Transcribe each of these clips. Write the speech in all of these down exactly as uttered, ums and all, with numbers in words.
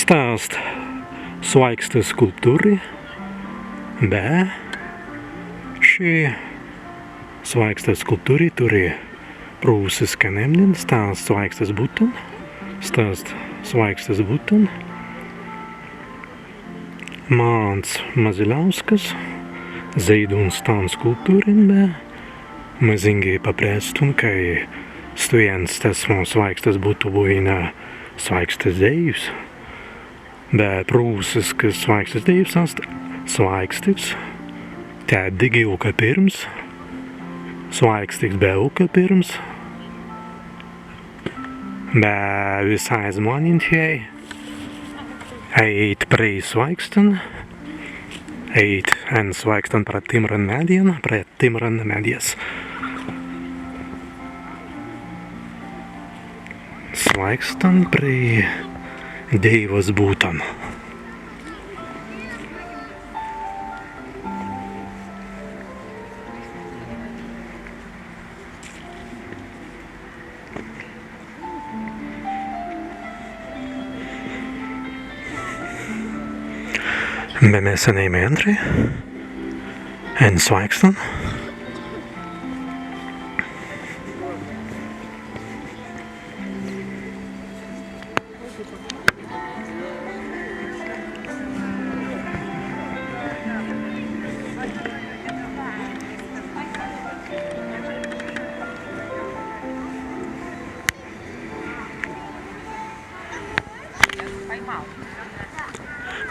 Sta ast swāikstas skulptūri, be ši swāikstas skulptūri turri prūsiskan emnin. Sta ast swāikstas buttan, sta ast swāikstas buttan. Mānts Mazilauskas zeīduns stan skulptūrin, be mazīngi paprestun, kāi stwen stesmu swāikstas buttu buwinna swāikstas dēiws. Be prūsisks swāikstas dēiws ast swāikstiks, tēt dīgi ukapirms, swāikstiks be ukapirms. Be wisāi zmānentjai ēit prei swāikstan, ēit en swāikstan pra timran meddjan, pra timran meddjas. Swāikstan prei dēiwas buttan. Be mes ēimai ēntri en swāikstan.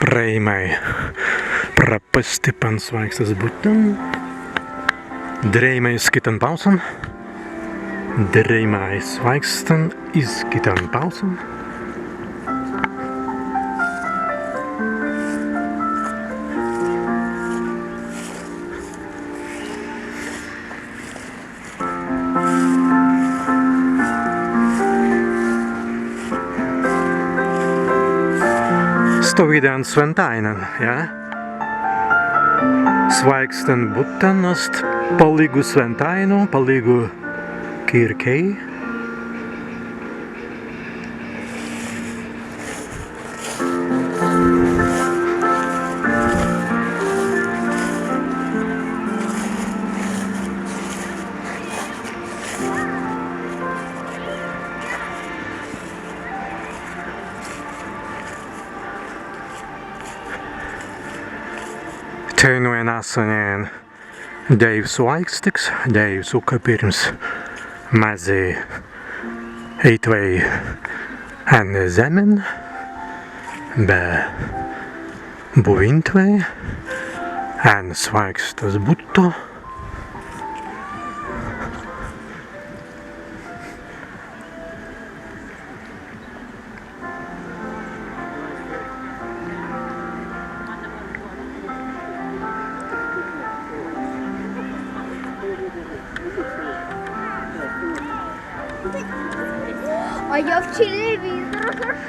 Prēimai pra pastippan swāikstas buttan. Dirēimai iz kittan pāusan. Dirēimai swāikstan iz kittan pāusan. Stawīdan swentāinan, jā? Swāikstan buttan ast palīgu swentāinu, palīgu kīrkei. Teinū en assanin dēiws swāikstiks, dēiws ukapirms mazzi ēitwei en zemmin, be buwīntwei en swāikstas buttu. А я в телевизор зашла.